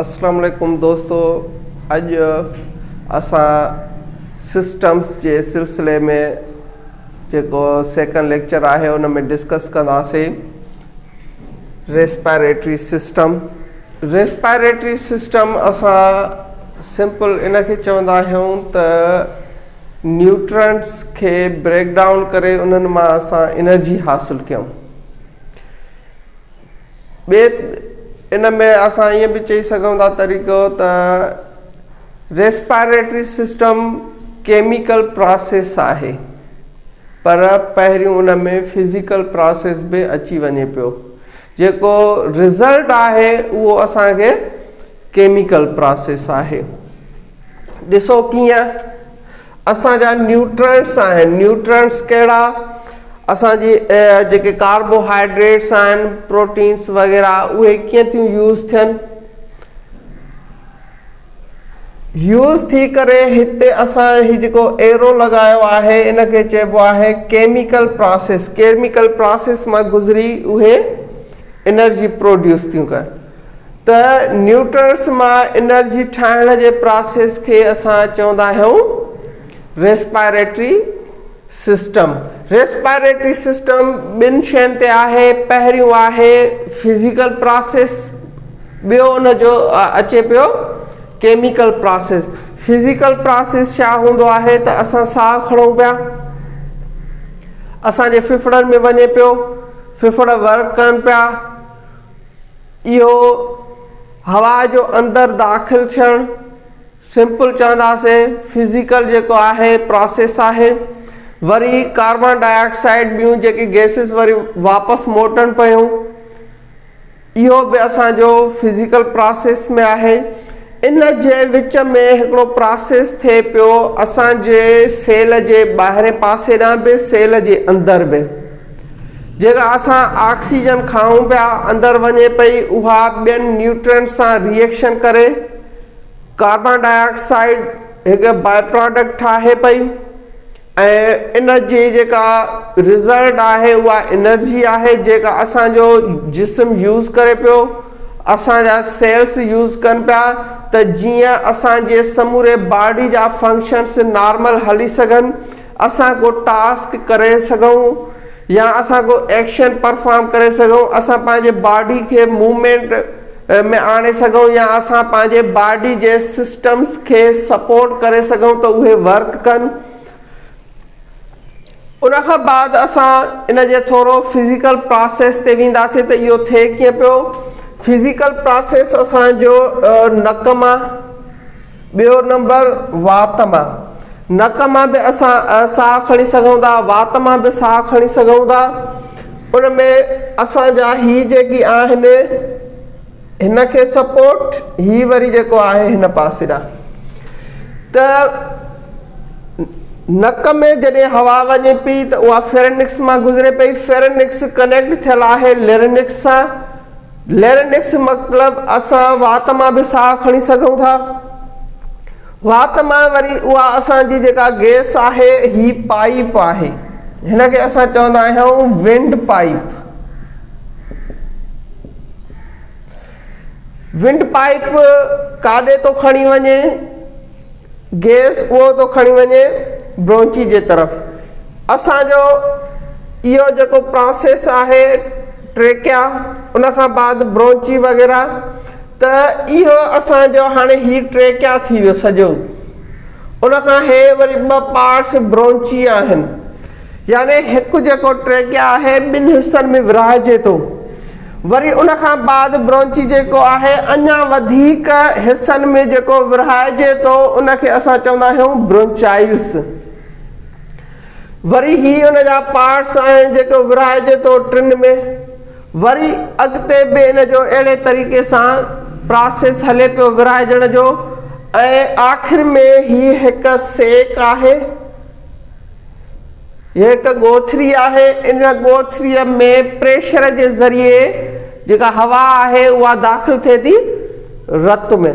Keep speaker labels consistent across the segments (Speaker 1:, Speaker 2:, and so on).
Speaker 1: اسلام عليڪم دوستو اڄ اسان سسٽمس جي سلسلي ۾ جيڪو سيڪنڊ ليڪچر آهي ان ۾ ڊسڪس ڪنداسين ريسپائريٽري سسٽم ريسپائريٽري سسٽم اسان سمپل ان کي چوندا آهيون ته نيوٽرنٽس کي بريڪ ڊائون ڪري انهن مان اسان انرجي حاصل ڪيون ٻئي ان ۾ اسان ائين به چئي سگهون ٿا طريقو ته ريسپائريٽري سسٽم ڪيميڪل پراسيس آهي پر پهريون ان ۾ فزيڪل پراسيس به اچي وڃي پيو جيڪو رزلٽ آهي اهو اسان کي ڪيميڪل پراسيس آهي ڏسو ڪيئن اسان جا نيوٽرنٽس آهن نيوٽرنٽس ڪهڙا اسان جي جيڪي ڪاربوهائيڊريٽس آهن پروٽينس وغيره اهي ڪيئن ٿيون يوز ٿين يوز ٿي ڪري هتي اسان هي جيڪو ايرو لڳايو آهي ان کي چئبو آهي ڪيميڪل پراسيس ڪيميڪل پراسيس مان گذري اهي انرجي پروڊيوس ٿيون ڪن ته نيوٽرنس مان انرجي ٺاهڻ جي پراسيس کي اسان چوندا آهيون ريسپائريٽري سسٽم. ريسپائريٽري سسٽم ٻن شين تي آهي پهريون آهي فزيڪل پراسيس ٻيو ان جو اچي پيو ڪيميڪل پراسيس. فزيڪل پراسيس ڇا هوندو آهي ته اسان ساهه کڻون پيا اسان جي ڦڦڙن ۾ وڃي پيو ڦڦڙ ورڪ ڪن پيا اهو هوا جو اندر داخل ٿيڻ سمپل چونداسين فزيڪل جيڪو آهي پراسيس آهي وري ڪاربان ڊاء آڪسائيڊ ٻيون جيڪي گيسز وري واپس موٽن پيون اهو به اسان جو فزيڪل پراسيس ۾ آهي ان جي وچ ۾ هڪڙو پراسيس ٿئي پيو اسان جي سيل جي ٻاهرين پاسي ڏانهن به سيل جي اندر به جيڪا اسان آڪسيجن کائون پيا اندر وڃي پئي اها ٻين نيوٽرينٽس سان ريئيڪشن ڪري ڪاربان ڊاء آڪسائيڊ هڪ باء پراڊڪٽ ٺاهي پئي ۽ ان جي جيڪا رزلٽ آهي اها انرجي آهي جيڪا اسان جو جسم يوز ڪري پيو اسان جا سيلس يوز ڪن پيا ته جيئن اسان جي سموري باڊي جا فنڪشنس نارمل هلي سگهن اسان ڪو ٽاسڪ ڪري سگهون يا اسان ڪو ايڪشن پرفارم ڪري سگهون اسان پنهنجي باڊي کي موومينٽ ۾ آڻي سگهون يا اسان پنهنجي باڊي جي سسٽمز کي سپورٽ ڪري سگهون ته اهي ورڪ ڪن ان کان بعد اسان ان جي ٿورو فزيڪل پراسيس تي وينداسين ته اهو ٿئي ڪيئن پيو فزيڪل پراسيس اسان جو نڪ مان ٻيو نمبر وات مان، نڪ مان به اسان ساهه کڻي سگهون ٿا، وات مان به ساهه کڻي سگهون ٿا. ان ۾ اسان جا هي جيڪي آهن هن کي سپورٽ، هي وري جيڪو آهي هن پاسي ڏانهن ته نڪ ۾ جڏهن هوا وڃي پئي ته اها فيرنڪس مان گذري پئي، فيرنڪس ڪنيڪٽ ٿيل آهي ليرنڪس سان. ليرنڪس مطلب اسان وات مان به ساهه کڻي سگهون ٿا. وات مان وري اها اسان جي جيڪا گئس آهي هي پائيپ آهي هن کي اسان چوندا آهيون ونڊ پائيپ. ونڊ پائيپ ڪاڏي ٿو کڻي وڃي؟ گئس اهو ٿو کڻي وڃي برونچي جي طرف. اسان جو اهو جيڪو پراسيس آهي ٽريڪيا ان کان بعد برونچي وغيره ته اهو اسان جو هاڻي هي ٽريڪيا ٿي ويو سڄو ان کان هي وري ٻه پارٽس برونچي آهن يعني هڪ جيڪو ٽريڪيا آهي ٻن حصن ۾ ورهائجي ٿو وري ان کان بعد برونچي جيڪو آهي اڃا وڌيڪ حصن ۾ جيڪو ورهائجي ٿو ان کي اسان چوندا آهيون برونچائلس وري هي ان جا پارٽس آهن جيڪو ورهائجي ٿو ٽن ۾ وري اڳتي به ان جو اهڙي طريقي سان پراسيس هلي پيو ورهائجڻ جو ۽ آخر ۾ هي هڪ سيڪ آهي هيء هڪ ڳوٿري آهي. ان ڳوٿريء ۾ پريشر جي ذريعي جيڪا هوا آهي اها داخل ٿئي ٿي رت ۾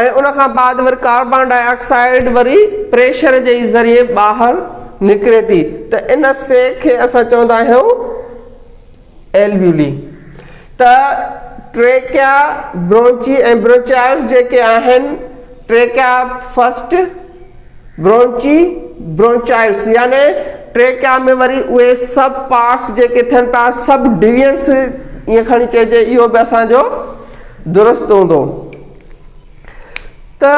Speaker 1: ۽ ان کان بعد وري ڪاربان ڊاء آڪسائيڊ وري پريشر جي ئي ذريعي ٻاهر نڪري ٿي ته ان سيڪ کي اسان چوندا آهيون ايلويولي ته ٽريڪيا، برونچي ۽ برونچائلز جيڪي آهن، ٽريڪيا فرسٽ، برونچي، برونچائلز يعني ٽريڪيا ۾ وري اهي سب پارٽس جيڪي ٿين پيا سب ڊويزنس ائين کڻي چئجي اهو به اسان جو درست هوندو ته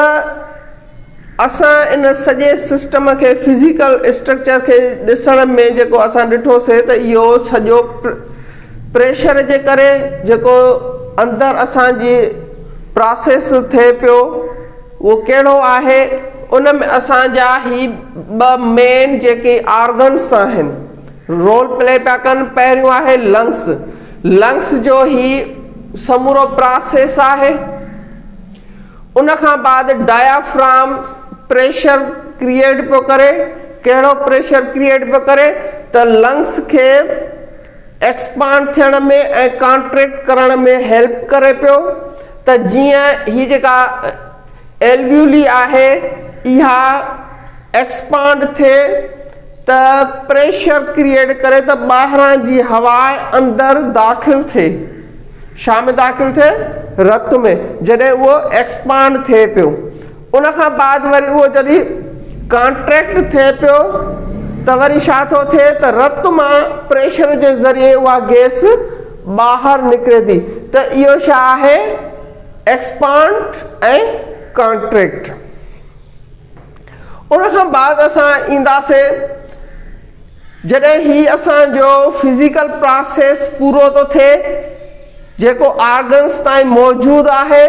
Speaker 1: اسان ان سڄي سسٽم کي فزيڪل اسٽرڪچر کي ڏسڻ ۾ جيڪو اسان ڏٺوسي ته اهو سڄو پريشر جي ڪري جيڪو اندر اسان جي پراسيس ٿئي پيو اهو ڪهڙو آهي ان ۾ اسان جا هي ٻه مين جيڪي آرگنس آهن رول پلي پيا ڪن پهريون آهي لنگس لنگس جو هي سمورو پراسيس آهي ان کان بعد ڊايافرام پريشر ڪريئيٽ پيو ڪري، ڪهڙو پريشر ڪريئيٽ پيو ڪري ته لنگس کي ايڪسپانڊ ٿيڻ ۾ ۽ ڪانٽريڪٽ ڪرڻ ۾ هيلپ ڪري پيو ته جيئن هي جيڪا ايلويولي آهي اها ايڪسپانڊ ٿئي ته پريشر ڪريئيٽ ڪري ته ٻاهران جي هوا اندر داخل ٿئي. ڇا ۾ داخل ٿئي؟ رت ۾ جڏهن اهو ايڪسپانڊ ٿئي پيو ان کان بعد وري اهو جڏهن ڪانٽريڪٽ ٿئي پيو ته وري ڇا ٿو ٿئي ته رت مان پريشر جي ذريعي اها گيس ٻاهر نڪري ٿي ته اهو ڇا آهي ايڪسپانڊ ۽ ڪانٽريڪٽ ان کان بعد اسان اينداسي جڏهن هي اسان جو فزيڪل پراسيس پورو ٿو ٿئي جيڪو آرگنس تائين موجود آهي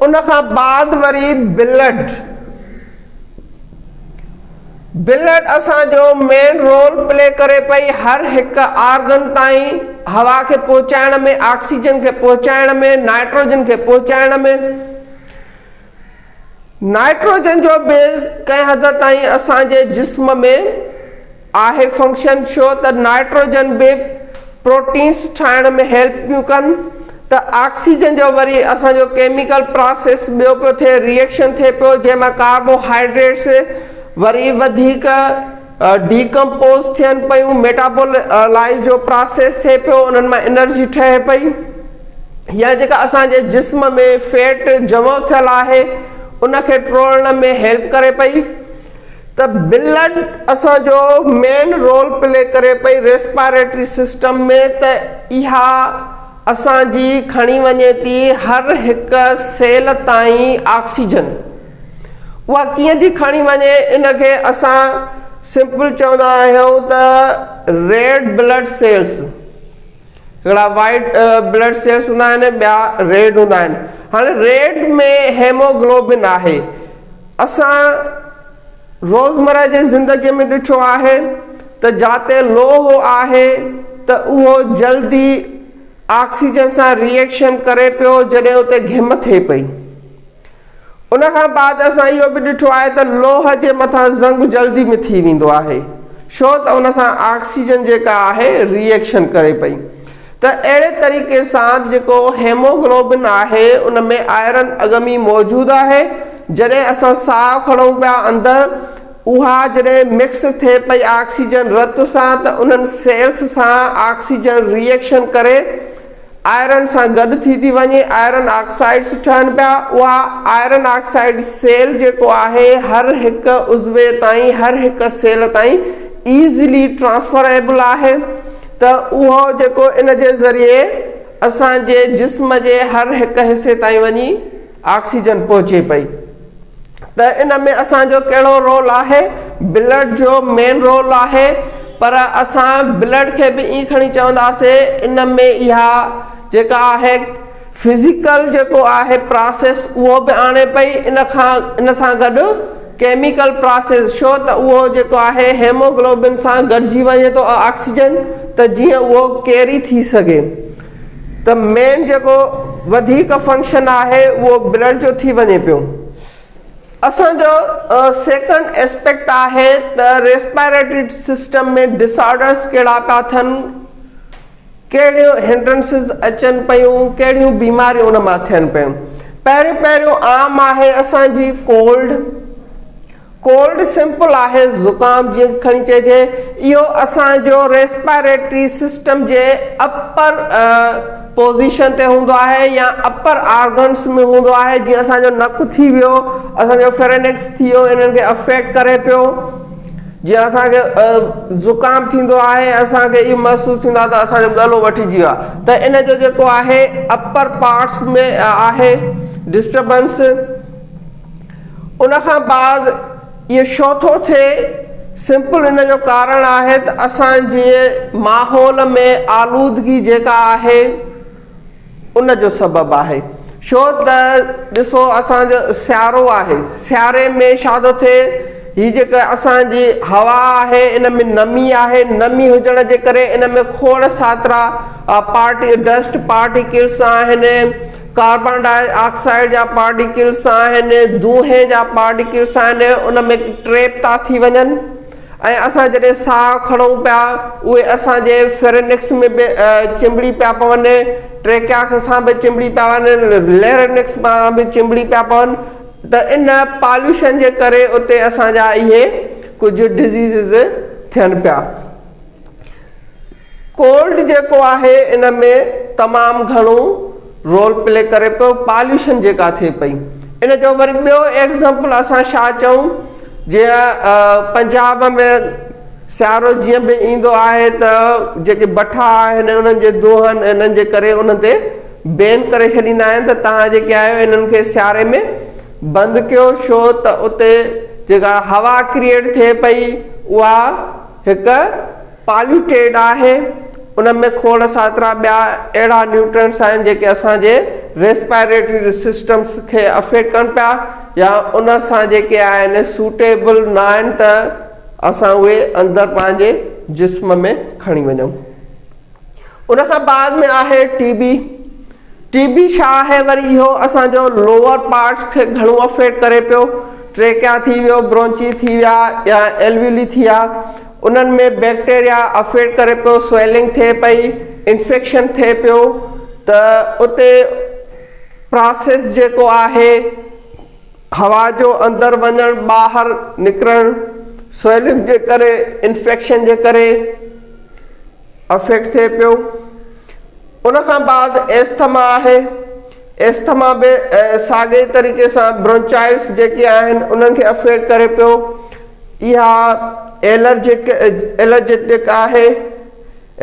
Speaker 1: ان کان بعد وري بلڊ بلڊ اسان جو مين رول پلي ڪري پئي هر هڪ آرگن تائين هوا کي پهچائڻ ۾ آڪسيجن کي پهچائڻ ۾ نائٽروجن کي پهچائڻ ۾ نائٽروجن جو به ڪنهن حد تائين اسان جي جسم ۾ آهي فنڪشن ڇو ته نائٽروجن به پروٽينس ٺاهڻ ۾ هيلپ پيون ڪن ته آڪسيجن جو وري اسان جو ڪيميڪل پراسيس ٻيو پيو ٿئي ريئڪشن ٿئي پيو جنهن مان ڪاربوهائيڊريٽس وري وڌيڪ ڊيڪمپوز ٿين پيون ميٽابولائز جو پراسيس ٿئي پيو انهن مان انرجي ٺهي پئي يا جيڪا اسان جي جسم ۾ فيٽ جمع ٿيل آهي ان کي ٽوڙڻ ۾ هيلپ ڪري پئي ته بلڊ اسان جو مين رول پلي ڪري پئي ريسپائريٽري سسٽم ۾ ته اها اسان جي کڻي وڃي ٿي هر هڪ سيل تائين آڪسيجن اها ڪيئن ٿي کڻي وڃي ان کي اسان سمپل چوندا آهيون ته ريڊ بلڊ سيلس هڪڙا وائٽ بلڊ سيلس هوندا آهن ٻيا ريڊ هوندا آهن هاڻي ريڊ ۾ هيموگلوبن آهي اسان روزمره جي زندگي ۾ ڏٺو آهي ته جاتي لوهه آهي ته اهو جلدي آڪسيجن سان ريئيڪشن ڪري پيو جڏهن اتي گهم ٿئي پئي ان کان بعد اسان اهو به ڏٺو آهي ته لوهه جي مٿان زنگ جلدي ۾ ٿي ويندو آهي ڇو ته ان سان آڪسيجن جيڪا آهي ري ايڪشن ڪري پئي ته اهڙي طريقي سان جيڪو هيموگلوبن آهي ان ۾ آئرن اڳ ۾ موجود آهي جڏهن اسان ساهه کڻون پيا اندر اها جڏهن مڪس ٿئي پئي آڪسيجن رت سان ته انهن سيلس سان آڪسيجن ري ايڪشن ڪري آئرن سان گڏ ٿي ٿي وڃي آئرن آڪسائيڊس ٺهن پيا اها آئرن آڪسائيڊ سيل جيڪو آهي هر هڪ عضوي تائين هر هڪ سيل تائين ايزلي ٽرانسفريبل آهي ته اهو جيڪو ان جي ذريعي اسان جي جسم جي هر هڪ حصي تائين وڃي آڪسيجن پهچي پئي ته ان ۾ اسان جو ڪهڙو رول آهي؟ بلڊ جو مين رول آهي پر اسان بلڊ کي به ائين کڻي چونداسي ان ۾ اها جيڪا آهي فزيڪل جيڪو آهي پراسيس اهو به آڻي پئي ان کان ان سان گڏ ڪيميڪل پراسيس ڇو ته اهو جيڪو آهي هيموگلوبن سان گڏجي وڃي ٿو آڪسيجن ته جيئن اهو ڪيري ٿي سگهي ته مين جيڪو وڌيڪ فنڪشن آهي اهو بلڊ جو ٿي وڃي پيو. اسان جو سيڪنڊ اسپيڪٽ آهي ته ريسپائريٽري سسٽم ۾ ڊس آرڊرس ڪهڙا پيا ٿين، ڪهڙيون هنڊرنسز اچن پيون، ڪهڙيون بيماريون ان مان ٿين پيون. پهريون پهريون عام آهي اسان جي ڪولڊ. ڪولڊ سمپل آهي زڪام جيئن کڻي چئجي اهو اسان جو ريسپائريٽري سسٽم جي اپر پوزيشن تي هوندو آهي يا اپر آرگنس ۾ هوندو آهي جيئن اسان جو نڪ ٿي ويو اسان جو فيرينڪس ٿي ويو انهن کي افيڪٽ ڪري پيو جيئن اسان کي زڪام ٿيندو آهي اسان کي اهو محسوس ٿيندو آهي ته اسان جو ڳلو وٺجي ويو آهي ته ان جو جيڪو آهي اپر پارٽس ۾ آهي ڊسٽربنس ان کان بعد اهو ڇو ٿو ٿئي؟ سمپل ان جو ڪارڻ آهي ته اسان جي ماحول ۾ آلودگي جيڪا آهي ان جو سبب آهي. ڇو ته ڏسو اسان جو سيارو آهي سياري ۾ ڇا ٿو ٿئي هي جيڪا اسان جي هوا آهي ان ۾ نمي آهي نمي هجڻ جي ڪري ان ۾ کوڙ ساترا پارٽي ڊسٽ پارٽيڪلس آهن ڪاربان ڊاء آڪسائيڊ جا پارٽيڪلس آهن، دونهين جا پارٽيڪلس آهن، ان ۾ ٽريپ ٿا ٿي وڃن ۽ اسان جڏهن ساهه کڻون پيا اهي اسان جي فيرنڪس ۾ به چنبڙي پيا پون، ٽريڪيا سان به چنبڙي پيا پون، ليرنڪس سان به چنبڙي پيا پون ته ان پاليوشن جي ڪري اتي اسان جا اهي ڪجهه ڊزيزز ٿين پيا. ڪولڊ جيڪو آهي ان ۾ تمام گهڻو رول پلي ڪري پيو پاليوشن جيڪا ٿئي پئي ان جو وري ٻيو ايگزامپل اسان ڇا چئون جيئن پنجاب ۾ سيارو جيئن به ايندو آهي ته جيڪي بٺا آهن انهن جي دونهن انهن جي ڪري انهن تي بين ڪري ڇڏيندا آهن ته توهان جيڪي آهيو انهن کي سياري ۾ بند ڪيو ڇو ته اتي جيڪا هوا ڪريئيٽ ٿئي پئي اها هڪ پاليوٽيڊ آهي، ان ۾ کوڙ ساترا ٻيا اهڙا نيوٽرينٽس آهن جيڪي اسان جي ريسپائريٽري سسٽمس کي افيڪٽ ڪن پيا يا ان سان جيڪي آهن سوٽيبل نه آهن ته اسان اهي اندر پنهنجي جسم ۾ کڻي وڃون. ان کان بعد ۾ آهي ٽي بي. ٽي بي ڇا آهي وري اهو اسان جو لوئر پارٽس کي گهڻو افيڪٽ ڪري پيو ٽريڪيا ٿي ويو برونچي ٿي ويا يا ايلويولي ٿي ويا انهن ۾ بيڪٽيريا افيڪٽ ڪري پيو سويلنگ ٿئي پئي انفيڪشن ٿئي پيو ته اتي پراسيس جيڪو آهي هوا جو اندر وڃڻ ٻاهر نڪرڻ سويلنگ جي ڪري انفيڪشن جي ڪري افيڪٽ ٿئي پيو ان کان بعد ايسٿما آهي ايسٿما به ساڳئي طريقي سان برونچائلس جيڪي آهن انهن کي افيڪٽ ڪري پيو اها الرجڪ الرجٽڪ آهي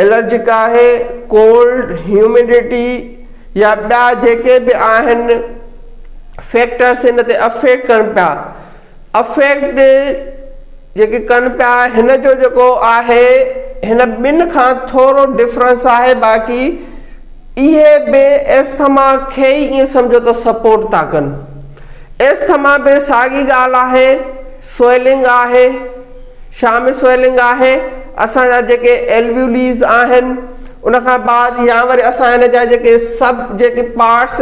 Speaker 1: الرجڪ آهي ڪولڊ هيوميڊيٽي يا ٻيا جيڪي به آهن فيڪٽرس ان تي افيڪٽ ڪن پيا افيڪٽ جيڪي ڪن پيا هن جو جيڪو آهي هن ٻن کان ٿورو ڊفرنس آهي باقي اهي به ايسٿما کي ئي ائين سمجهو ته سپورٽ ٿا ڪن ايسٿما به ساڳي ڳالهه آهي سويلنگ آهي شام سويلنگ آهي اسان جا جيڪي ايلويوليز آهن ان کان بعد يا وري اسان هن جا جيڪي سب جيڪي پارٽس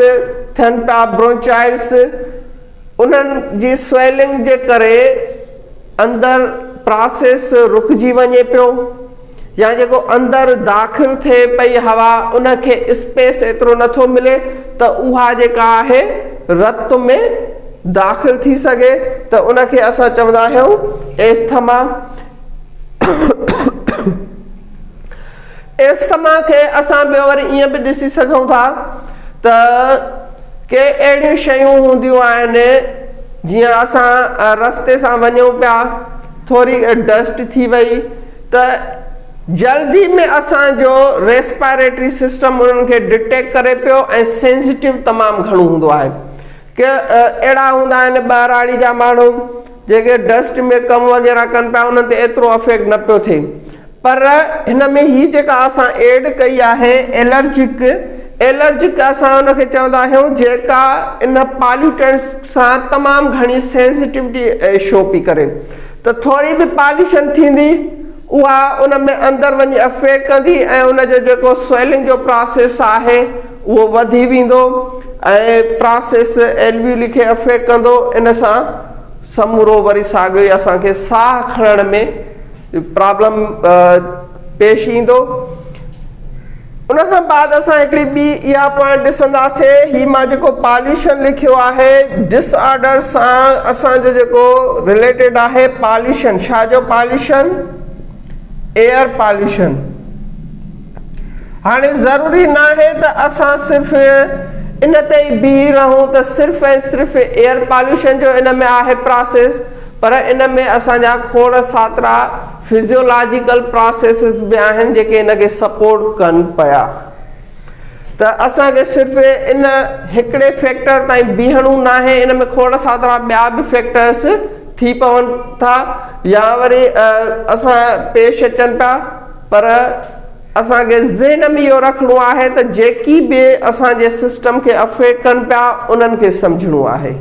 Speaker 1: ٿين پيا برونچائلس انهن جي سويلنگ جي ڪري اندر پراسيس رڪجي وڃي پيو يا جيڪو اندر داخل ٿئي پئي هوا ان کي اسپيس ايترو نٿو ملي ته اها جيڪا آهي رت ۾ داخل ٿي سگهي ته ان کي اسان چوندا آهيون ايسٿما. ايسٿما کي اسان ٻيو وري ائين به ڏسي سگهون ٿا ته ڪي اهڙيون شيون هونديون آهن جيئن اسان رستي سان وڃون پيا ٿوري ڊسٽ ٿي وئي ته جلدي ۾ اسان جو ريسپائريٽري سسٽم انهن کي ڊٽيڪٽ ڪري پيو ۽ سينسٽو تمام گهڻو هوندو آهي ڪي اهڙا هوندا آهن ٻهراڙي جا ماڻهو جيڪي ڊسٽ ۾ ڪم وغيره ڪن پيا انهن تي ايترو افيڪٽ نه پيو ٿئي پر هن ۾ هي جيڪا اسان ايڊ ڪئي آهي الرجڪ الرجڪ اسان ان کي چوندا آهيون جيڪا ان پاليوٽنس سان تمام گهڻي سينسٽيوٽي شو پي ڪري ته ٿوري به پاليوشن ٿيندي اها ان ۾ اندر وڃي افيڪٽ ڪندي ۽ ان جو جيڪو سويلنگ جو پراسيس آهي اهو وڌي ويندو ۽ پراسيس ايلويولي کي افيڪٽ ڪندو ان سان سمورو وري ساڳيو ئي اسان کي ساهه کڻڻ ۾ پرابلم پيش ايندو. ان کان بعد اسان هڪڙي ٻي اها پوائنٽ ڏسنداسين، هي مان جيڪو پاليوشن لکيو آهي ڊس آرڊر سان اسان جو جيڪو رليٽيڊ آهي پاليوشن، ڇا جو پاليوشن؟ Air pollution. هاڻي ضروري ناهي ته اسان صرف ان تي ئي بيهي رهون ته صرف ۽ صرف ايئر پاليوشن جو ان ۾ آهي پراسيس، پر ان ۾ اسان جا کوڙ ساترا فزيولاجيڪل پراسيسز به آهن جيڪي ان کي سپورٽ ڪن پيا ته اسان کي صرف ان هڪڙي فيڪٽر تائين بيهڻو ناهي، ان ۾ کوڙ ساترا ٻيا به فيڪٽرس ٿي پون ٿا يا وري اسان پيش اچن پيا، پر اسان کي ذهن ۾ اهو رکڻو آهي ته جيڪي به اسان جي سسٽم کي افيڪٽ ڪن پيا انهن کي سمجهڻو آهي.